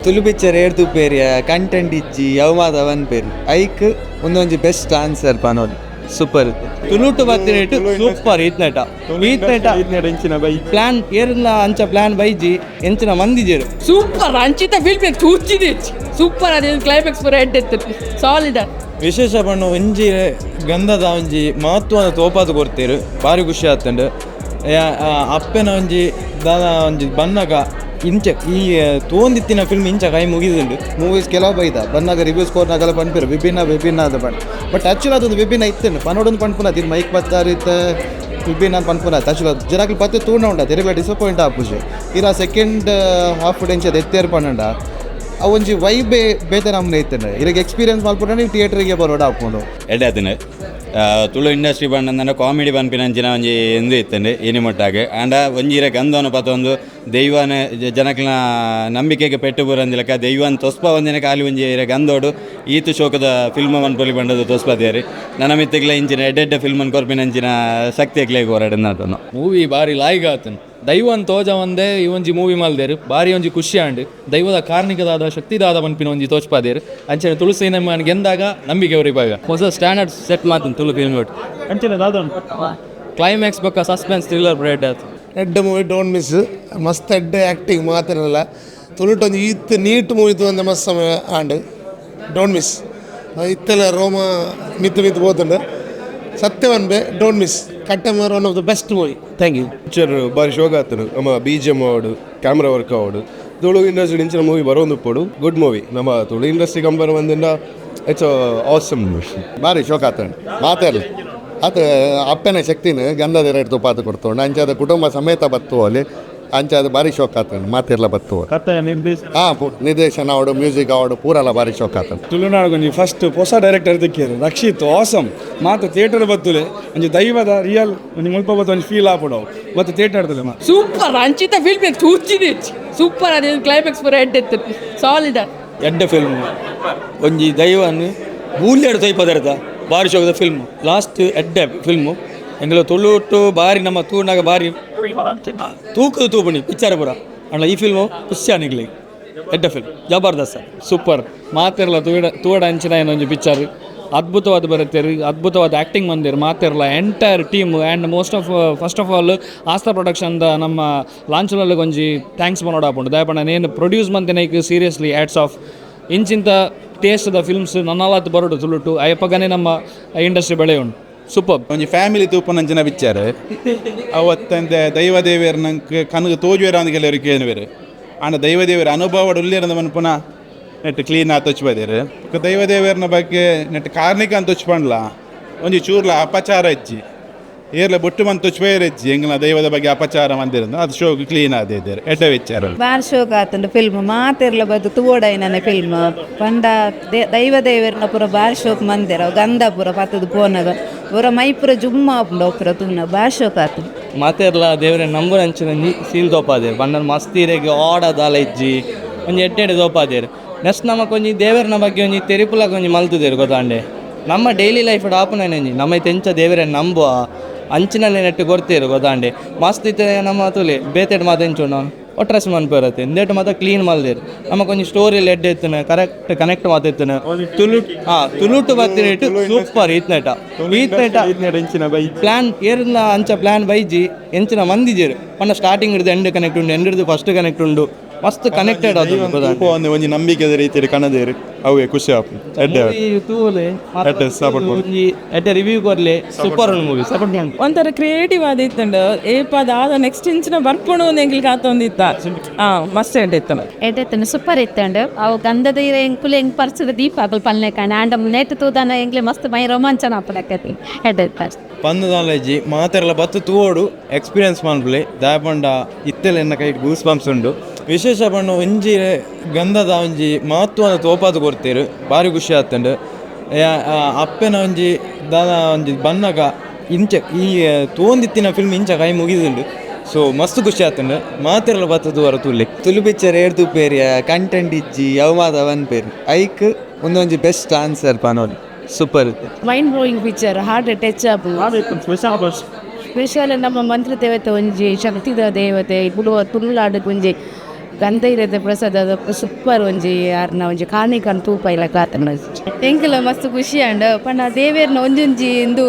Tulu picture ಏರ್ದುಪ್ಪೇರಿಯ content ಇಜ್ಜಿ ಅವು ಮಾತ ಪನ್ಪೇರು ಐಕ್ ಉಂದೊಂಜಿ ಬೆಸ್ಟ್ ಆನ್ಸರ್ ಪನೊಲಿ ಸೂಪರ್. ತುಳುಟು ಬತ್ತಿನೇಟ್ ಸೂಪರ್ ಈತ್ನೇಟ ಈತ್ನೇಟ ಪ್ಲಾನ್ ಏರ್ನ ಅಂಚ ಪ್ಲಾನ್ ಬೈಜಿ ಎಂಚಿನ ಮಂದಿಜೇರು. ಸೂಪರ್ ಅಂಚಿತ ಫಿಲ್ಮ್ ಚೂಚಿದೆ ಸೂಪರ್ ಅದೇ ಕ್ಲೈಮ್ಯಾಕ್ಸ್ ಪೂರ ಎಡ್ಡೆ ಇತ್ತು ಸಾಲಿಡ್. ವಿಶೇಷ ಪಣ್ಣು ಒಂಜಿ ಗಂಧದ ಒಂಜಿ ಮಹತ್ವದ ತೋಪಾದ ಕೊರ್ತೀರು ಭಾರಿ ಖುಷಿ ಆತಂಡು. ಅಪ್ಪೆನ ಒಂಜಿ ದಾದ ಒಂಜಿ ಬನ್ನಗ ಇಂಚ ಈ ತೋಂದಿತ್ತಿನ ಫಿಲ್ಮ್ ಇಂಚ ಕೈ ಮುಗಿದುಂಡು. ಮೂವೀಸ್ ಕೆಲವು ಬೈದ ಬನ್ನಾಗ ರಿವ್ಯೂಸ್ ಕೋರ್ನಾಗಲ ಪನ್ಪೇರು ವಿಭಿನ್ನ ವಿಭಿನ್ನ ಅದು ಪಂಡ್ ಬಟ್ ಆ್ಯಕ್ಚುಲಿ ಅದೊಂದು ವಿಭಿನ್ನ ಇತ್ತೇನು ಪನೋಡೊಂದು ಪನ್ಪುನ ತಿನ್ ಮೈಕ್ ಬತ್ತಾರಿತ್ತ ವಿಭಿನ್ನ ಪನ್ಪುನ ಆ್ಯಕ್ಚುಲಿ ಅದು ಜನಕ್ಕೆ ಪತ್ತೆ ತೂಣ ಉಂಡ ತೆರೆಗಳ ಡಿಸಪಾಯಿಂಟ್ ಆಪುಜೆ. ಇರ ಸೆಕೆಂಡ್ ಹಾಫ್ ಡೆಂಚ್ ಅದು ಎತ್ತೇರು ಪನ್ನಂಡ ಅವು ಒಂಜಿ ವೈಬೇ ಬೇತೆ ನಮ್ಮನೆ ಇತ್ತೇನೆ ಇರಗೆ ಎಕ್ಸ್ಪೀರಿಯನ್ಸ್ ಮಲ್ಪುಂಡ ಥಿಯೇಟರ್ಗೆ ಬರೋಡ ಹಾಕೊಂಡು. ಎಡ್ಡೆ ಆತಂಡು. ತುಳು ಇಂಡಸ್ಟ್ರಿ ಬಂದಂದ್ರೆ ಕಾಮಿಡಿ ಪನ್ಪಿನಂಚಿನ ಒಂಜಿ ಇಂದು ಇತ್ತಂಡು ಇನಿ ಮುಟ್ಟಾಗ. ಆಂಡ ಒಂಜಿ ಇರ ಗಂಧವನ ಪತೊಂದು ದೈವನ ಜನಕ್ಲೆನ ನಂಬಿಕೆಗೆ ಪೆಟ್ಟು ಬೂರಂದಿಲಕ ದೈವನ್ ತೊಸ್ಪ ಒಂದಿನ ಖಾಲಿ ಒಂಜಿ ಇರ ಗಂಧೋಡು ಈತು ಶೋಕದ ಫಿಲ್ಮ್ ಮನ್ಪೊಲಿ ಬಂಡದು ತೊಸ್ಪದೇರಿ ನನ್ನ ಮಿತ್ತಿಗ್ಲ ಇಂಚಿನ ಎಡ್ಡೆ ಫಿಲ್ಮ್ ಕೊರ್ಪಿನಂಚಿನ ಶಕ್ತಿ ಎಕ್ಲೆಗ್ ಹೋರಾಡಿನ. ಮೂವಿ ಬಾರಿ ಲಾಯ್ಗ್ ಆತನ್. ದೈವನ್ ತೋಜ ಒಂದೇ ಈ ಒಂಜಿ ಮೂವಿ ಮಲ್ದೇರು ಬಾರಿ ಒಂಜಿ ಖುಷಿ ಆಂಡ್. ದೈವದ ಕಾರ್ಣಿಕದಾದ ಶಕ್ತಿದಾದ ಪನ್ಪಿನ ಒಂಜಿ ತೋಚ್ಪಾದೇರು. ಅಂಚನೆ ತುಳು ಸಿನಿಮಾ ಗೆಂದಾಗ ನಂಬಿಕೆ ಅವ್ರಿ. ಹೊಸ ಸ್ಟ್ಯಾಂಡರ್ಡ್ ಸೆಟ್ ಮಾತನ್ ತುಳು ಫಿಲ್ಮ್ ಅಂಚನೆ ದಾದ ಕ್ಲೈಮ್ಯಾಕ್ಸ್ ಬೊಕ್ಕ suspense thriller bread ಆತು. ಎಡ್ಡೆ movie, don't miss. ಮಸ್ತ್ ಎಡ್ಡೆ ಆ್ಯಕ್ಟಿಂಗ್ ಮಾತಿರಲ್ಲ. ತುಳುಟೊಂದು ಈತ್ ನೀಟ್ ಮೂವಿ ಒಂದು ಮಸ್ತ್ ಸಮಯ and don't miss. ಇತ್ತೆಲ್ಲ ರೋಮ ಮಿತ್ತು ಮಿತ್ತು ಪೋತುಂಡು ಸತ್ಯವನ್ಬೆ. Don't miss Kattemara, one of the best movie. Thank you. Picture ಬಾರಿ ಶೋಕ ಆತನು. ನಮ್ಮ B G M award, camera work award, Tulu industry ಇಂಚಿನ ಮೂವಿ ಬರೋಂದುಪ್ಪೊಡು. Good movie. ನಮ್ಮ ತುಳು ಇಂಡಸ್ಟ್ರಿ ಕಂಪೇರ್ ಬಂದಿಂದ it's awesome. ಭಾರಿ ಶೋಕ ಆತಂಡು ಮಾತಾಡಲಿ ಆತ ಅಪ್ಪನ ಶಕ್ತಿನ ಗಂಧದ ರೇಟ್ ತುಪಾತ ಕೊಡ್ತೋಂಡು ಅಂಚಾದ ಕುಟುಂಬ ಸಮೇತ ಬತ್ತು ಅಲ್ಲಿ ಅಂಚಾದ ಭಾರಿ ಶೋಕ ಆತಂಡು ಮಾತಿರ್ಲ ಬತ್ತು. ಕತೆ ನಿರ್ದೇಶನ? ಹಾಂ, ನಿರ್ದೇಶನ ಅವಡು, ಮ್ಯೂಸಿಕ್ ಅವಡು, ಪೂರಲ್ಲ ಭಾರಿ ಶೋಕ ಆತಂಡು. ತುಳುನಾಡು ಒಂಜಿ ಫಸ್ಟ್ ಹೊಸ ಡೈರೆಕ್ಟರ್ ತಿಕ್ಕಿರು ರಕ್ಷಿತ್. ಆಸಮ್ ಮಾತ ಥಿಯೇಟರ್ ಬತ್ತುಲೆ. ಒಂಜಿ ದೈವದ ರಿಯಲ್ ಒಂಜಿ ಮುಲ್ಪ ಬತ್ತು ಒಂಜಿ ಫೀಲ್ ಆಪುಡವು ಮತ್ತು ಥಿಯೇಟರ್ ಮಾ. ಸೂಪರ್ ಅಂಚಿತ ಫಿಲ್ಮ್ ಚೂಚಿದೆ ಸೂಪರ್ ಅದೇ ಕ್ಲೈಮ್ಯಾಕ್ಸ್ ಪೂರ ಎಡ್ಡೆ ಇತ್ತು ಸಾಲಿಡ್. ಎಡ್ಡೆ ಫಿಲ್ಮ್. ಒಂಜಿ ದೈವನ್ ಬೂಲ್ಯಡು ತೈಪದರ್ದ ಬಾರಿ ಶೋಕದ ಫಿಲ್ಮ್ ಲಾಸ್ಟ್ ಎಡ್ಡೆ ಫಿಲ್ಮು. ಎಂಗಲ ತುಳುಟು ಬಾರಿ ನಮ್ಮ ತೂನಾಗ ಬಾರಿ ತೂಕದ ತೂಪುಣಿ ಪಿಕ್ಚರ್ ಪೂರ ಅಂಡ ಈ ಫಿಲ್ಮು ಖುಷಿ ನಿಗ್ಲಿ. ಎಡ್ಡೆ ಫಿಲ್ಮ್, ಜಬರ್ದಸ್ತ್. ಸೂಪರ್ ಮಾತಿರ್ಲ ತೂಡ ತೂಡ ಅಂಚಿನ ಏನೊಂಜಿ ಪಿಕ್ಚರ್ ಅದ್ಭುತವಾದ ಬರುತ್ತೆ. ಅದ್ಭುತವಾದ ಆ್ಯಕ್ಟಿಂಗ್ ಬಂದಿರು ಮಾತಿರ್ಲ entire team. And most of first of all Aastha ಪ್ರೊಡಕ್ಷನ್ದ ನಮ್ಮ ಲಾಂಛನಲ್ಲಿ ಒಂಜಿ thanks ಪನೋಡು ಆಪುಂಡು. ದಯಪಂಡ ನೇನು ಪ್ರೊಡ್ಯೂಸ್ ಮಂತಿನೈಕ್ seriously hats off. ಇಂಚಿಂತ ಟೇಸ್ಟ್ದ films ನನ್ನಲಾತ್ ಬರೋಡು ತುಳುಟು ಅಯ್ಯಪ್ಪಗನೇ ನಮ್ಮ ಇಂಡಸ್ಟ್ರಿ ಬೆಳೆಯುಂಡು. ಸೂಪರ್. ಒಂಜಿ ಫ್ಯಾಮಿಲಿ ತೂಪುನಂಚಿನ ಪಿಕ್ಚರ್. ಅವತ್ತಂತೆ ದೈವ ದೇವೆರ್ ನಂಗೆ ಕಣ್ಗೆ ತೋಜುವೆರ ಅಂದ್ ಕೆಲವರು ಕೇಳುವೆರು. ಆಂಡ ದೈವ ದೇವರ ಅನುಭವ ಉಲ್ಲೇರಂದ ಮನ್ಪುನ ನೆಟ್ ಕ್ಲೀನ್ ಆತ್ ಬದೇರು. ದೈವ ದೇವರನ ಬಗ್ಗೆ ನೆಟ್ ಕಾರ್ಣಿಕ ಅಂತ ಪಂಡ್ಲ ಒಂಜಿ ಚೂರ್ಲ ಅಪಚಾರ ಇಜ್ಜಿ. ಏರ್ಲ ಬೊಟ್ಟು ಮಂತ್ ತೊಚ್ಪೇರ್ ಇಜ್ಜಿ. ಎಂಗ್ಲ ದೈವದ ಬಗ್ಗೆ ಅಪಚಾರ ಮಂದಿರಂದ ಅದು ಶೋಕ್ ಕ್ಲೀನ್ ಆದಿದ್ದಾರೆ. ಎಡ್ಡೆ ವಿಚಾರ. ಬಾರ್ ಶೋಕ ಆತುಂಡು ಫಿಲ್ಮ್. ಮಾತೆರ್ಲ ಬದು ತೂವೊಡಾಯಿನನೆ ಫಿಲ್ಮ್ ಪಂಡ ದೈವ ದೇವೆರ್ನ ಪೂರ ಬಾರ್ ಶೋಕ್ ಮಂದೆರ. ಗಂಧ ಪೂರ ಪತ್ತದು ಪೋನಗ ಪೂರ ಮೈ ಪೂರ ಜುಮ್ಮ ಆಪುಂಡು. ಅವು ಪೂರ ತೂನ ಬಾರ್ ಶೋಕ್ ಆತುಂಡು. ಮಾತೆರ್ಲ ದೇವರ ನಂಬುನ ಅಂಚಿನ ಒಂಜಿ ಸೀನ್ ತೋಪಾದೇರು ಪಂಡ ಮಸ್ತ್ ಇರೆಗ್ ಆಡ ದಾಲ ಇಜ್ಜಿ. ಒಂಜಿ ಎಡ್ಡೆ ಎಡ್ಡೆ ತೋಪಾದೇರು. ನೆಕ್ಸ್ಟ್ ನಮಕ್ ಒಂಜಿ ದೇವರನ ಬಗ್ಗೆ ಒಂಜಿ ತೆರಿಪುಲಕ ಒಂಜಿ ಮಲ್ತುದೇರು ಗೊತ್ತಾಂಡೆ. ನಮ್ಮ ಡೈಲಿ ಲೈಫ್ ಆಪುನ ಒಂಜಿ ನಮ್ಮ ಎಂಚ ದೇವರನ್ನ ನಂಬುವ ಅಂಚಿನ ನೆಟ್ಟು ಕೊಡ್ತೇರು ಗೊತ್ತಾಂಡೆ. ಮಸ್ತ್ ಇತ್ತೆ ನಮ್ಮ ತೂಲೆ ಬೇತೆಡ್ ಮಾತ ಎಂಚ ಉಂಡು ಒಟ್ರಸ್ ಮನ್ಪುರತ್ತೆ ಇಂದೆಟ್ ಮಾತ ಕ್ಲೀನ್ ಮಲ್ದೇರು. ನಮಕ್ ಒಂಜಿ ಸ್ಟೋರಿ ಎಡ್ಡೆ ಇತ್ತುನ ಕರೆಕ್ಟ್ ಕನೆಕ್ಟ್ ಮಾತಿತ್ತುನ. ತುಳು ತುಳುಟು ಬತ್ತಿನೇಟ್ ಸೂಪರ್ ಈತ್ನೇಟ ಈತ್ನೇಟ ಪ್ಲಾನ್ ಏರ್ನ ಅಂಚ ಪ್ಲಾನ್ ಬೈಜಿ ಎಂಚಿನ ಮಂದಿಜೇರು ಪಂಡ ಸ್ಟಾರ್ಟಿಂಗ್ ಹಿಡಿದು ಎಂಡ್ ಕನೆಕ್ಟ್ ಉಂಡು, ಎಂಡ್ ಹಿಡಿದು ಫಸ್ಟ್ ಕನೆಕ್ಟ್ ಉಂಡು. ಮಸ್ತ್ ಕನೆಕ್ಟೆಡ್ ಅದು. ಒಂದು ಒಂಜಿ ನಂಬಿಕೆದ ರೀತಿಯಲ್ಲಿ ಕಣದೇರು ಅವೇ ಖುಷಿ ಆಪು ಎಡ್ಡೆ. ತೂಲೆ ಎಡ್ಡೆ support ಕೊಡು. ಒಂಜಿ ಎಡ್ಡೆ ರಿವ್ಯೂ ಕೊರ್ಲೆ. ಸೂಪರ್ ಉಂಡು ಮೂವಿ, ಸಪೋರ್ಟ್. ಒಂಥರ ಕ್ರಿಯೇಟಿವ್ ಆದಿತ್ತುಂಡು. ಏಪ ದಾದ ನೆಕ್ಸ್ಟ್ ಇಂಚಿನ ಬರ್ಪುಣು ಒಂದು ಎಂಗ್ಲಿಗೆ ಆತೊಂದಿತ್ತ. ಹಾಂ, ಮಸ್ತ್ ಎಡ್ಡೆ ಇತ್ತು. ಎಡ್ಡೆತ್ತುಂಡು, ಸೂಪರ್ ಇತ್ತುಂಡು. ಅವು ಗಂಧದ ಇರೆ ಎಂಕುಲು ಎಂಕ್ ಪರ್ಸದ ದೀಪ ಅಕುಲು ಪಲ್ಲೆ ಕಾಣ ಆಂಡ ನೆಟ್ ತೂದಾನ ಎಂಕ್ಲೆ ಮಸ್ತ್ ಮೈ ರೋಮಾಂಚನ ಆಪುನಕತಿ ಎಡ್ಡೆ. ಪಂದು ನಾಲೆಜಿ ಮಾತೆರ್ಲ ಬತ್ತು ತೂವೋಡು, ಎಕ್ಸ್ಪೀರಿಯನ್ಸ್ ಮನ್ಪುಲೆ. ದಾಯಪಂಡ ಇತ್ತೆಲ ಎನ್ನ ಕೈಟ್ ಗೂಸ್ ಬಂಪ್ಸ್ ಉಂಡು. ವಿಶೇಷ ಪಣ್ಣು ಒಂಜಿ ಗಂಧದ ಒಂಜಿ ಮಹತ್ವದ ತೋಪಾದ ಕೊರ್ತೀರು ಭಾರಿ ಖುಷಿ ಆತಂಡು. ಅಪ್ಪೆನ ಒಂಜಿ ದಾದ ಒಂಜಿ ಬನ್ನಗ ಇಂಚ ಈ ತೋಂದಿತ್ತಿನ ಫಿಲ್ಮ್ ಇಂಚ ಕೈ ಮುಗಿದುಂಡು. ಸೊ ಮಸ್ತ್ ಖುಷಿ ಆತಂಡು. ಮಾತೆರ್ಲ ಬತ್ತು ತೂವರ ತೂಲೆ. ತುಳು ಪಿಕ್ಚರ್ ಏರ್ದುಪ್ಪೇರಿಯ ಕಂಟೆಂಟ್ ಇಜ್ಜಿ ಅವು ಮಾತ ಪನ್ಪೇರು ಐಕ್ ಉಂದೊಂಜಿ ಬೆಸ್ಟ್ ಆನ್ಸರ್ ಪನೊಲಿ. Super. Mind blowing picture, heart touch ಆಪುಂಡು. ಸ್ಪೆಷಲ್ ನಮ್ಮ ಮಂತ್ರ ದೇವತೆ ಒಂಜಿ ಶಕ್ತಿದ ದೇವತೆ ಬುಡುವ ತುಳುನಾಡು ಒಂಜಿ. ಗಂಧ ಇರತ್ತೆ ಪ್ರಸಾದ ಸೂಪರ್ ಒಂಜಿ ಆರ್ನ ಒಂಜಿ ಕಾರ್ಣಿಕನ್ ತೂಪ ಇಲ್ಲ ಕಾತನ. ಎಂಕಲ ಮಸ್ತ್ ಖುಷಿ ಅಂಡ್ ಪಂಡ ದೇವೇರ್ನ ಒಂಜೊಂಜಿ ಇಂದು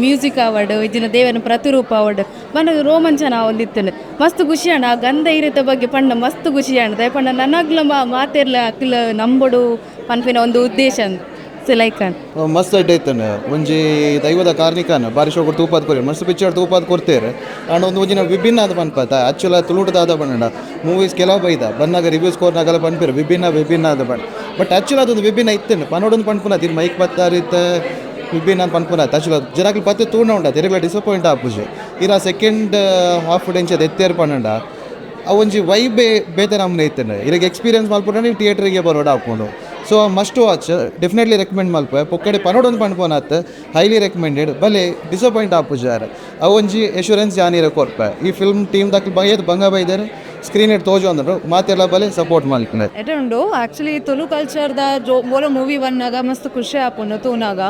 ಮ್ಯೂಸಿಕ್ ಆವಡ್ ಇಜ್ಜಿನ ದೇವೇರ್ನ ಪ್ರತಿರೂಪ ಆವಡ್ ಪಂಡ ರೋಮಾಂಚನ ಒಂದಿತ್ತಂಡು ಮಸ್ತ್ ಖುಷಿ ಅಂಡ್. ಆ ಗಂಧ ಇರತ್ತ ಬಗ್ಗೆ ಪಂಡ ಮಸ್ತ್ ಖುಷಿ ಅಂಡ್. ಪಂಡ ನನಗ್ಲ ಮಾತೆರ್ಲ ಅಕ್ಲ ನಂಬಡು ಪನ್ಪಿನ ಒಂದು ಉದ್ದೇಶ ಲೈಕ್ ಮಸ್ತ್ ಅಡ್ಡ ಇತ್ತಾನೆ ಒಂಜಿ ದೈವದ ಕಾರ್ಣಿಕನ ಬಾರಿ ಶೋಕುಡು ತೂಪಾದ ಕೊರಿ ಮಸ್ತ್ ಪಿಕ್ಚರ್ ತೂಪಾದ ಕೊಡ್ತೇವೆ. ಆಂಡ್ ಒಂದು ಒಂಜಿನ ವಿಭಿನ್ನ ಅದು ಪನ್ಪತ್ತ ಆ್ಯಕ್ಚುಲ್ ತುಳುಟದಾದ ಬಣ್ಣ ಮೂವೀಸ್ ಕೆಲವು ಬೈದ ಬನ್ನಾಗ ರಿವ್ಯೂಸ್ ಕೋರ್ನಾಗಲ್ಲ ಪನ್ಪೇರು ವಿಭಿನ್ನ ವಿಭಿನ್ನ ಅದು ಬಣ್ಣ. ಬಟ್ ಆ್ಯಕ್ಚುಲ್ ಅದೊಂದು ವಿಭಿನ್ನ ಇತ್ತೇನೆ ಪನೋಡೊಂದು ಪನ್ಪುನ ತಿರು ಮೈಕ್ ಬತ್ತಾರಿತ್ತ ವಿಭಿನ್ನ ಪನ್ಪುನ ಆ್ಯಕ್ಚುಲ್ ಅದು ಜನಕ್ಕೆ ಪತ್ತೆ ತೂಣ ಉಂಡ ತಿರುಗಲ ಡಿಸಪಾಯಿಂಟ್ ಆಪುಜೆ. ಇರ ಸೆಕೆಂಡ್ ಹಾಫ್ ಡೆಂಚ್ ಅದು ಎತ್ತೇರು ಪನ್ನಂಡ ಆ ಒಂಜಿ ವೈಬೇ ಬೇತೆ ನಮ್ಮನೆ ಇತ್ತೇನೆ. ಇರಗೆ ಎಕ್ಸ್ಪೀರಿಯನ್ಸ್ ಮಲ್ಪುಂಡ ಥಿಯೇಟ್ರಿಗೆ ಬರೋಡ ಹಾಕೊಂಡು. So must watch, definitely recommend ಮಲ್ಪೆ ಪೊಕ್ಕಡೆ ಪನೋಡೊಂದು ಪನ್ಪೋನಾತ್ ಹೈಲಿ ರೆಕಮೆಂಡೆಡ್. ಬಲೆ ಡಿಸಪಾಯಿಂಟ್ ಆಪುಜಾರ್ ಅವು ಒಂಜಿ ಎಶೂರೆನ್ಸ್ ಜಾನಿರ ಕೊರ್ಪೆ. ಈ ಫಿಲ್ಮ್ ಟೀಮ್ ದಕ್ಲು ಬೈಯದ್ ಬಂಗ ಬೈದಾರೆ ಸ್ಕ್ರೀನ್ it ತೋಜು ಅಂದ್ರು ಮಾತೆಲ್ಲ ಬಲೆ ಸಪೋರ್ಟ್ ಮಲ್ಪುನೆ. ಎಟ ಉಂಡು ಆ್ಯಕ್ಚುಲಿ ತುಳು ಕಲ್ಚರ್ದ ಜೋ ಬೋಲ ಮೂವಿ ಬಂದಾಗ ಮಸ್ತ್ ಖುಷಿ ಆಪುಂಡು ತೂನಾಗ.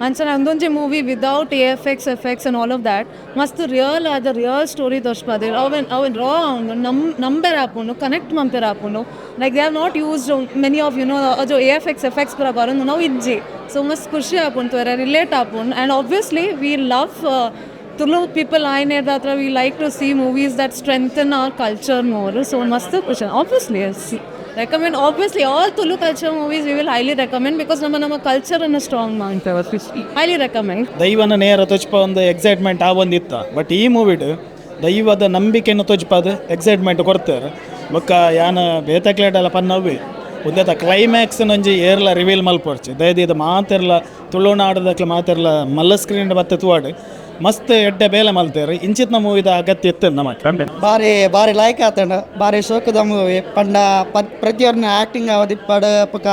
ಅಂಚನೆ ಒಂದೊಂಜಿ movie without A F X effects and all of that ಮಸ್ತ್ ರಿಯಲ್ ಆದ ರಿಯಲ್ ಸ್ಟೋರಿ ತೋರ್ಸ್ಪಾದೇರ್. ಅವೆನ್ ಅವೆನ್ ರಾ ಉಂಡು ನಮ್ ನಂಬೆರ್ ಆಪುಂಡು ಕನೆಕ್ಟ್ ಮನ್ಪೆರ್ ಆಪುಂಡು. Like they have not used many of you know ಅದು A F X effects ಪೂರ ಬರೋದು ನಾವು ಇಜ್ಜಿ. ಸೊ ಮಸ್ತ್ ಖುಷಿ ಆಪುಂಡು ತೂಯೆರೆ ರಿಲೇಟ್ ಆಪುಂಡು. And obviously we love Tulu people ಆಯ್ನೇದಾತ್ರ we like to see movies that strengthen our culture more. So ಮಸ್ತ್ ಖುಷಿ obviously recommend. Obviously all Tulu culture movies we will highly recommend because ನಮ್ಮ ನಮ್ಮ ಕಲ್ಚರನ್ನು ಸ್ಟ್ರಾಂಗ್ ಮಾಡ್ತೇವೆ. Highly recommend. ದೈವನ ನೇರ ತೊಚ್ಪ ಒಂದು excitement ಆ ಒಂದಿತ್ತ. But ಈ ಮೂವಿಡ್ ದೈವದ ನಂಬಿಕೆಯನ್ನು ತೊಚ್ಪಾದ ಎಕ್ಸೈಟ್ಮೆಂಟ್ ಕೊಡ್ತಾರೆ. ಬೊಕ್ಕ ಯಾನ ಬೇತಕ್ಲೇಟಲ್ಲ ಪನ್ನವ್ವೆ ಉದ್ದೇತ ಕ್ಲೈಮ್ಯಾಕ್ಸ್ ಒಂಜಿ ಏರ್ಲ ರಿವೀಲ್ ಮಲ್ಪೊರ್ಚಿ ದಯದೀದ ಮಾತೆರ್ಲ ತುಳುನಾಡದಕ್ಲೆ ಮಾತೆರ್ಲ ಮಲ್ಲ ಸ್ಕ್ರೀನ್ ಬತ್ತೆ ತುವಾಡು ಮಸ್ತ್ ಎಡ್ಡೆ ಬೇಲೆ ಮಲ್ತೇರು. ಇಂಚಿತ್ನ ಮೂವಿದ ಅಗತ್ಯ ಇತ್ತು ನಮಗೆ. ಬಾರಿ ಬಾರಿ ಲೈಕ್ ಆತಂಡ ಬಾರಿ ಶೋಕದ ಮೂವಿ ಪಂಡ ಪ್ರತಿಯೊಂದು ಆ್ಯಕ್ಟಿಂಗ್ ಆದಿಪ್ಪಾಡು ಪಕ್ಕ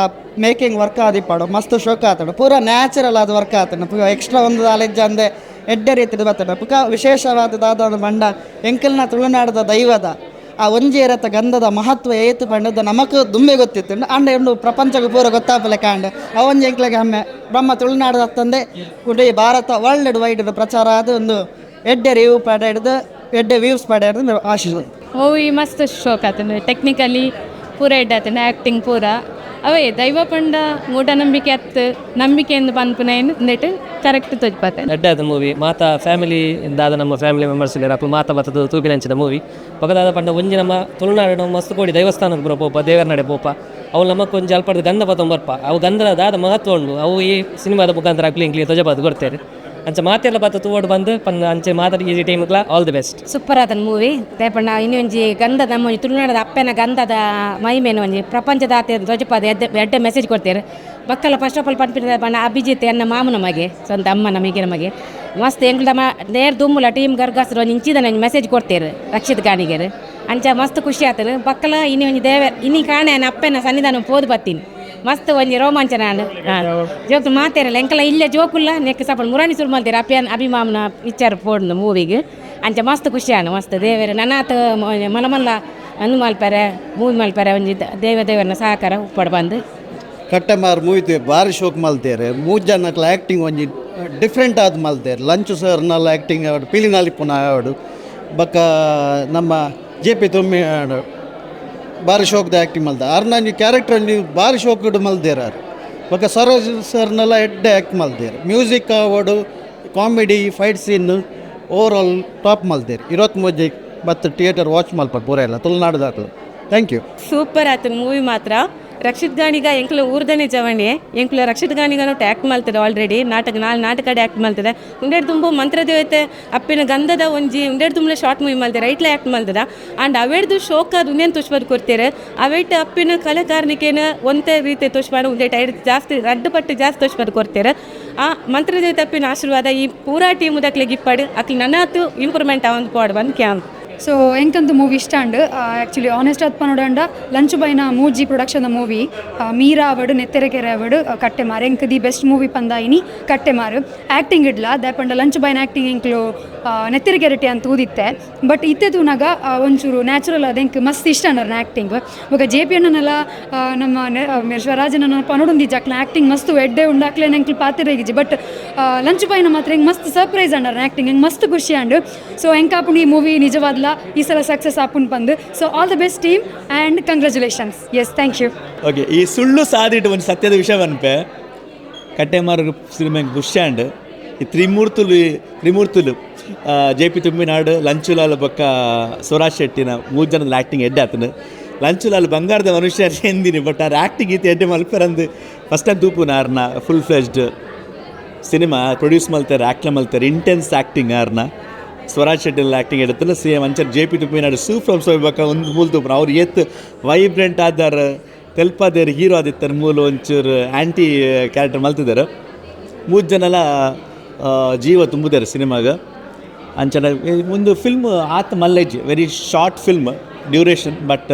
ಮೇಕಿಂಗ್ ವರ್ಕ್ ಆದಿಪ್ಪಾಡು ಮಸ್ತ್ ಶೋಕ ಆತಂಡ ಪೂರ ನ್ಯಾಚುರಲ್ ಆದ ವರ್ಕ್ ಆತಂಡ ಪೂರ ಎಕ್ಸ್ಟ್ರಾ ಒಂದು ನಾಲೆಜ್ ಅಂದೆ ಎಡ್ಡೆ ರೀತಿದ ಬತ್ತಂಡ. ಪುಕ ವಿಶೇಷವಾದ ದಾದ ಒಂದು ಬಂಡ ಎಂಕಲ್ನ ತುಳುನಾಡದ ದೈವದ ಆ ಒಂಜಿ ಇರತ್ತ ಗಂಧದ ಮಹತ್ವ ಏತು ಪಂಡದ ನಮಕ್ ದುಂಬೆ ಗೊತ್ತಿತ್ತು ಅಂಡ ಉಂಡು ಪ್ರಪಂಚಕ್ಕೆ ಪೂರ ಗೊತ್ತಾಪಲೆ ಕಾಂಡ ಆ ಒಂಜಿ ಎಂಕ್ಲೆಗೆ ಹಮ್ಮೆ ಬ್ರಹ್ಮ ತುಳುನಾಡದ ತಂದೆ ಉಡೀ ಭಾರತ ವರ್ಲ್ಡ್ ವೈಡ್ ಪ್ರಚಾರ ಆದ ಒಂದು ಎಡ್ಡೆ ರಿವ್ಯೂ ಪಡೆ ಹಿಡ್ದು ಎಡ್ಡೆ ವ್ಯೂಸ್ ಪಡೆ ಹಿಡ್ದು ಆಶೀಸ್. ಮೂವಿ ಮಸ್ತ್ ಶೋಕ್ ಆತಂಡು ಟೆಕ್ನಿಕಲಿ ಪೂರ ಎಡ್ಡೆ ಆತಂಡು ಆ್ಯಕ್ಟಿಂಗ್ ಪೂರ ಅವೇ ದೈವ ಪಂಡ ಮೂಢನಂಬಿಕೆ ಅತ್ತು ನಂಬಿಕೆ ಎಂದು ಪನ್ಪುನ ನೆಟ್ ಕರೆಕ್ಟ್ ತೋಜ್ಪಾತೆ. ಎಡ್ಡೆ ಆದ ಮೂವಿ ಮಾತಾ ಫ್ಯಾಮಿಲಿ ದಾದ ನಮ್ಮ ಫ್ಯಾಮಿಲಿ ಮೆಂಬರ್ಸ್ ಇಲ್ಲೇರು ಮಾತಾ ಬತ್ತದ ತೂಪಿನಂಚಿನ ಮೂವಿ ಪಕ್ಕದಾದ ಪಂಡ ಒಂಜಿ ನಮ್ಮ ತುಳುನಾಡು ಮಸ್ತ್ ಕೋಡಿ ದೇವಸ್ಥಾನದ ಪೂರ ಪೋಪ ದೇವರ ನಡೆ ಪೋಪ ಅವು ನಮಕ್ ಒಂಜಿ ಅಲ್ಪಡ್ದು ಗಂಧ ಪತ್ತೊಂಬರ್ಪ ಅವು ಗಂಧದ ದಾದ ಮಹತ್ವ ಉಂಡು ಅವು ಈ ಸಿನಿಮಾದ ಮುಖಾಂತರ ಅಕ್ಲಿ ಇಂಕ್ಲಿ ತೊಜಪಾದು ಕೊಡ್ತೇವೆ. ಅಂಚೆ ಮಾತೆಲ್ಲ ಬತ್ತ ತೂವಡ್ ಬಂದು ಪಂದ ಅಂಚೆ ಮಾತಾಡಿ ಈ ಟೀಮ್ಗ್ಲ all the best. Super ಆತನ ಮೂವಿ ದೇಪಣ್ಣ ಇನ್ನೊಂಜಿ ಗಂಧದ ನಮ್ಮ ಒಂಜಿ ತುಳುನಾಡದ ಅಪ್ಪನ ಗಂಧದ ಮಹಿಮೇನು ಒಂಜಿ ಪ್ರಪಂಚದ ಆತ ಧ್ವಜಪಾದ ಎಡ್ಡೆ ಎಡ್ಡೆ ಮೆಸೇಜ್ ಕೊಡ್ತೇವೆ. ಮಕ್ಕಳ first of all ಪನ್ಪಿನ ಬಣ್ಣ ಅಭಿಜಿತ್ ಎನ್ನ ಮಾಮನ ಮಗೆ ಸ್ವಂತ ಅಮ್ಮನ ಮಿಗಿನ ಮಗೆ ಮಸ್ತ್ ಎಂಗ್ಲ ನೇರ್ ದುಮ್ಮುಲ ಟೀಮ್ ಗರ್ಗಾಸ್ರ ಒಂಜಿ ಇಂಚಿದ ನಂಜಿ ಮೆಸೇಜ್ ಕೊಡ್ತೇವೆ ರಕ್ಷಿತ್ ಗಾಣಿಗೆರು. ಅಂಚ ಮಸ್ತ್ ಖುಷಿ ಆತನು ಬಕ್ಕಲ ಇನ್ನಿ ಒಂಜಿ ದೇವ ಇನ್ನಿ ಕಾಣೆ ಅಪ್ಪನ ಸನ್ನಿಧಾನ ಪೋದು ಬತ್ತೀನಿ ಮಸ್ತ್ ಒಂಜಿ ರೋಮಾಂಚನ ಜೋಕ್ ಮಾತೇರಲ್ಲ ಎಂಕಲ ಇಲ್ಲ ಜೋಕುಲ್ಲ ನೆಕ್ ಸಪಣ ಮುರಾಣಿ ಸುರು ಮಲ್ತೇರು ಅಪ್ಪ ಅಭಿಮಾಮನ ಪಿಕ್ಚರ್ ಪೋಡ್ನು ಮೂವಿಗೆ. ಅಂಚ ಮಸ್ತ್ ಖುಷಿ ಆನು ಮಸ್ತ್ ದೇವರ ನನಾತ್ ಮಲ್ಲ ಮಲ್ಲ ಅಂದು ಮಲ್ಪರೆ ಮೂವಿ ಮಲ್ಪರೆ ಒಂಜಿ ದೇವ ದೇವರನ್ನ ಸಹಕಾರ ಉಪ್ಪಡ್ ಬಂದು. ಕಟ್ಟೆಮಾರು ಮೂವಿ ಭಾರಿ ಶೋಕ್ ಮಲ್ತೇರೆ ಮೂರು ಜನಕ್ಲ ಆ್ಯಕ್ಟಿಂಗ್ ಒಂಜಿ ಡಿಫ್ರೆಂಟ್ ಆದ ಮಲ್ತೇರು. ಲಂಚು ಸರ್ನೆಲ್ಲ ಆ್ಯಕ್ಟಿಂಗ್ ಆವಡು ಪಿಲಿನಾಲಿಪುನ ಆವಡು ಬೊಕ್ಕ ನಮ್ಮ ಜೆ ಪಿ ತೊಮ್ಮಿ ಭಾರಿ ಶೋಕ್ದ ಆ್ಯಕ್ಟಿಂಗ್ ಮಲ್ದ ಆರ್ನ ಒಂಜಿ ಕ್ಯಾರೆಕ್ಟರ್ ಒಂಜಿ ಭಾರಿ ಶೋಕ್ಡ್ ಮಲ್ದೇರ್ ಆರ್. ಬೊಕ್ಕ ಸರೋಜ್ ಸರ್ನೆಲ್ಲ ಎಡ್ಡೆ ಆ್ಯಕ್ಟ್ ಮಲ್ದೇರ್. ಮ್ಯೂಸಿಕ್ ಆವಡು comedy fight scene overall top ಮಲ್ದೇರ್. 23 ಬತ್ತು ಥಿಯೇಟರ್ ವಾಚ್ ಮಲ್ಪ ಪೂರ ಎಲ್ಲ ತುಳುನಾಡುದಾಕ್ಲು. Thank you. Super ಆತನ ಮೂವಿ ಮಾತ್ರ. ರಕ್ಷಿತ್ ಗಾಣಿಗ ಎಂಕ್ಲ ಊರ್ದನೆ ಜವಣಿ ಎಂಕ್ಲ ರಕ್ಷಿತ್ ಗಾಣಿಗನು ಆ್ಯಕ್ಟ್ ಮಲ್ತದೆ ಆಲ್ರೆಡಿ ನಾಟಕ ನಾಲ್ ನಾಟಕ ಆ್ಯಕ್ಟ್ ಮಲ್ತದೆ. ಉಂಡೆಡ್ ತುಂಬ ಮಂತ್ರದೇವತೆ ಅಪ್ಪಿನ ಗಂಧದ ಒಂಜಿ ಉಂಡೆಡ್ ತುಂಬ ಶಾರ್ಟ್ ಮೂವಿ ಮಲ್ತದೆ ರೈಟ್ಲ ಆ್ಯಕ್ಟ್ ಮಲ್ತದ. ಆ್ಯಂಡ್ ಅವೆಡ್ದು ಶೋಕಾದ ಉಂದೇನು ತುಷ್ಪದ್ ಕೊಡ್ತಾರೆ ಅವೆಟ್ ಅಪ್ಪಿನ ಕಲೆಕಾರನಿಕೇನ ಒಂತೆ ರೀತಿ ತುಷ್ಪಾಡ ಉಂಡೆ ಟೈಡ್ ಜಾಸ್ತಿ ರಡ್ಡು ಪಟ್ಟು ಜಾಸ್ತಿ ತುಷ್ಪದ್ ಕೊಡ್ತಾರೆ. ಆ ಮಂತ್ರದೇವತೆ ಅಪ್ಪಿನ ಆಶೀರ್ವಾದ ಈ ಪೂರಾ ಟೀಮ್ ದಕ್ಲೆ ಗಿಪ್ಪಾಡು ಅಕ್ಲಿ ನನ್ನಾತು ಇಂಪ್ರೂವ್ಮೆಂಟ್ ಆವಂದು ಪೋಡ್ ಬಂದು ಕ್ಯಾಮ್. ಸೊ ಎಂಕಂತ ಮೂವಿ ಇಷ್ಟ and actually honest ಆತ್ ಪನೋಡಂಡ ಲಂಚ್ ಬೈನ ಮೂಜಿ ಪ್ರೊಡಕ್ಷನ್ ಮೂವಿ ಮೀರಾ ಅವಡು ನೆತ್ತೆರೆಕೆರೆ ಅವಡು ಕಟ್ಟೆಮಾರು ಎಂಕ್ the best movie ಪಂದಾಯಿನಿ ಕಟ್ಟೆಮಾರು acting idli ದಾಪಂಡ lunch ಬೈನ acting ಎಂಕ್ಲು ನೆತ್ತೆರೆಕೆರೆಟಿ ಅಂತ ಊದಿತ್ತೆ. ಬಟ್ ಇತ್ತೆ ತೂನಾಗ ಒಂಚೂರು ನ್ಯಾಚುರಲ್ ಅದು ಎಂಕ್ ಮಸ್ತ್ ಇಷ್ಟ ಅಣ್ಣರ್ನ ಆ್ಯಕ್ಟಿಂಗ್. ಬೊಕ ಜೆ ಪಿ ಅಣ್ಣನೆಲ್ಲ ನಮ್ಮ ಸ್ವರಾಜನ ಪನೋಡೊಂದಿಜ್ಜಾಕ್ಲ ಆ್ಯಕ್ಟಿಂಗ್ ಮಸ್ತ್ ಎಡ್ಡೆ ಉಂಡಾಕ್ಲೆ ಎಂಕ್ಲು ಪಾತಿರೇಗಿಜ್ಜಿ. ಬಟ್ ಲಂಚು ಬಾಯಿನ ಮಾತ್ರ ಹೆಂಗೆ ಮಸ್ತ್ ಸರ್ಪ್ರೈಸ್ ಅಂಡರ್ ಆ್ಯಕ್ಟಿಂಗ್ ಹೆಂಗೆ ಮಸ್ತ್ ಖುಷಿ ಅಂಡು. ಸೊ ಎಂಕಾಪುಂಡು ಈ ಮೂವಿ ನಿಜವಾದ್ಲ ಈ ಸಲ ಸಕ್ಸಸ್ ಆಪುಂಡು ಬಂದು. So all the best team and congratulations. Yes, thank you. Okay, ಈ ಸುಳ್ಳು ಸಾದಿಟ್ಟು ಒಂದು ಸತ್ಯದ ವಿಷಯ ಅನ್ಪೆ ಕಟ್ಟೆಮಾರು ಸಿನಿಮಾ ಖುಷಿ ಅಂಡ್ ಈ ತ್ರಿಮೂರ್ತುಲು ಜೆ ಪಿ ತುಂಬಿನಾಡು ಲಂಚುಲಾಲ್ ಬೊಕ್ಕ ಸ್ವರಾಜ್ ಶೆಟ್ಟಿನ ಮೂರು ಜನದ ಆ್ಯಕ್ಟಿಂಗ್ ಎಡ್ಡೆ ಆತನು. ಲಂಚುಲಾಲ್ ಬಂಗಾರದ ಮನುಷ್ಯ ಎಂದಿನಿ, ಬಟ್ ಆರ್ ಆ್ಯಕ್ಟಿಂಗ್ ಇತ್ತು ಎಡ್ಡೆ ಮಲ್ಪರಂದು ಫಸ್ಟ್ ಟೈಮ್ ತೂಪುನ ಆರ್ನ full fledged cinema produce ಮಲ್ತಾರೆ, ಆ್ಯಕ್ಟ್ ಮಲ್ತಾರೆ, ಇಂಟೆನ್ಸ್ ಆ್ಯಕ್ಟಿಂಗ್ ಆರ್ನ. ಸ್ವರಾಜ್ ಶೆಟ್ಟಿನ ಆ್ಯಕ್ಟಿಂಗ್ ಎಡುತ್ತಲ್ಲ ಸೇಮ್ ಅಂಚರ್ ಜೆ ಪಿ ತುಪ್ಪಿನಾಡು ಸೂಫ್ರಮ್ ಸೋಯ್ ಬೊಕ್ಕ ಒಂದು ಮೂಲ ತೂಪುನ ಅವ್ರು ಏತ್ ವೈಬ್ರೆಂಟ್ ಆದಾರ ತೆಲ್ಪಾದೇರು ಹೀರೋ ಆದಿತ್ತಾರೆ ಮೂಲ ಒಂಚೂರು ಆ್ಯಂಟಿ ಕ್ಯಾರೆಕ್ಟರ್ ಮಲ್ತಿದ್ದಾರೆ. ಮೂರು ಜನಲ ಜೀವ ತುಂಬುದಾರೆ ಸಿನಿಮಾಗ. ಅಂಚನ ಒಂದು ಫಿಲ್ಮ್ ಆತ ಮಲ್ಲೇಜ್ very short film duration, but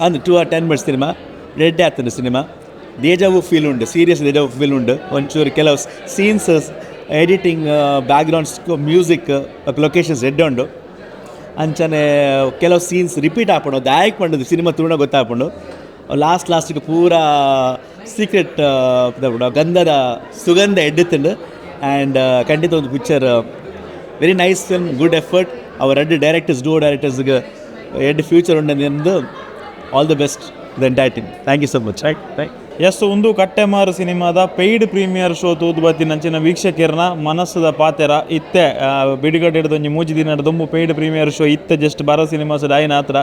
ಅಂದು 2 or 10 minutes cinema red ಆತನ cinema. Deja vu feel ಉಂಡು, serious deja vu feel ಉಂಡು. ಒಂಚೂರು ಕೆಲವು scenes editing background music locations ಎಡ್ಡೆ ಉಂಡು. ಅಂಚನೆ ಕೆಲವು ಸೀನ್ಸ್ ರಿಪೀಟ್ ಆಪುಂಡು, ದಾಯಕ್ ಪಂಡದು ಸಿನಿಮಾ ತೂಣ ಗೊತ್ತಾಪುಂಡು. ಲಾಸ್ಟ್ ಲಾಸ್ಟಿಗೆ ಪೂರಾ ಸೀಕ್ರೆಟ್ ಗಂಧದ ಸುಗಂಧ ಎಡ್ಡಿತ್ತುಂಡು. ಆ್ಯಂಡ್ ಖಂಡಿತ ಒಂದು picture very nice film, good effort. Our ಎರಡು ಡೈರೆಕ್ಟರ್ಸ್, ಡೂೋ ಡೈರೆಕ್ಟರ್ಸ್ಗೆ ಎಡ್ ಫ್ಯೂಚರ್ ಉಂಡು. All the best the entire team. Thank you so much. Right right. Yes, ಒಂದು ಕಟ್ಟೆಮಾರು ಸಿನಿಮಾದ paid premiere show ತೂದು ಬತ್ತಿನಂಚಿನ ವೀಕ್ಷಕರ್ನ ಮನಸ್ಸದ ಪಾತೆರ ಇತ್ತೆ ಬಿಡುಗಡೆ ಹಿಡ್ದು ಒಂಜಿ ಮೂಜಿ ದಿನ ದೊಂಬು paid premiere show ಇತ್ತೆ ಜಸ್ಟ್ ಬಾರ ಸಿನಿಮಾಸ್ ಡಾಯಿನ ಹತ್ರ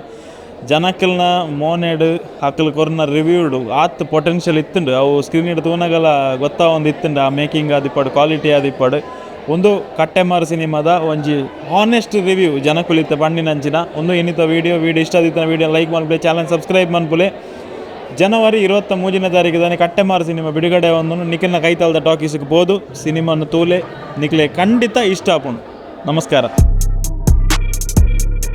ಜನಕ್ಕಲ್ನ ಮೋನೆಡ್ ಅಕಲ್ ಕೊರ್ನ ರಿವ್ಯೂಡ್ ಆತ್ ಪೊಟೆನ್ಷಿಯಲ್ ಇತ್ತುಂಡು. ಅವು ಸ್ಕ್ರೀನ್ ಹಿಡ್ದು ತೂನಗಲ ಗೊತ್ತಾ ಒಂದು ಇತ್ತುಂಡು ಆ ಮೇಕಿಂಗ್ ಆದಿಪ್ಪಡು, ಕ್ವಾಲಿಟಿ ಆದಿಪ್ಪಡು. ಒಂದು ಕಟ್ಟೆಮಾರು ಸಿನಿಮಾದ ಒಂಜಿ ಹಾನೆಸ್ಟ್ ರಿವ್ಯೂ ಜನಕುಲಿತ್ತ ಬಣ್ಣಿನಂಚಿನ ಒಂದು ಇನ್ನಿತ ವಿಡಿಯೋ ವಿಡಿಯೋ ಇಷ್ಟ ಆದಿತ್ತನ ವಿಡಿಯೋ ಲೈಕ್ ಮನ್ಪುಲೆ, ಚಾನಲ್ ಸಬ್ಸ್ಕ್ರೈಬ್ ಮನ್ಪುಲೆ. ಜನವರಿ 23ನೇ ತಾರೀಕು ಕಟ್ಟೆಮಾರು ಸಿನಿಮಾ ಬಿಡುಗಡೆ ಒಂದು ನಿಖಿಲ್ನ ಕೈತಾಲ್ದ ಟಾಕೀಸ್ಗೆ ಬೋದು ಸಿನಿಮಾನು ತೂಲೆ ನಿಖಿಲೆ ಖಂಡಿತ ಇಷ್ಟ ಆಪುಂಡು. ನಮಸ್ಕಾರ.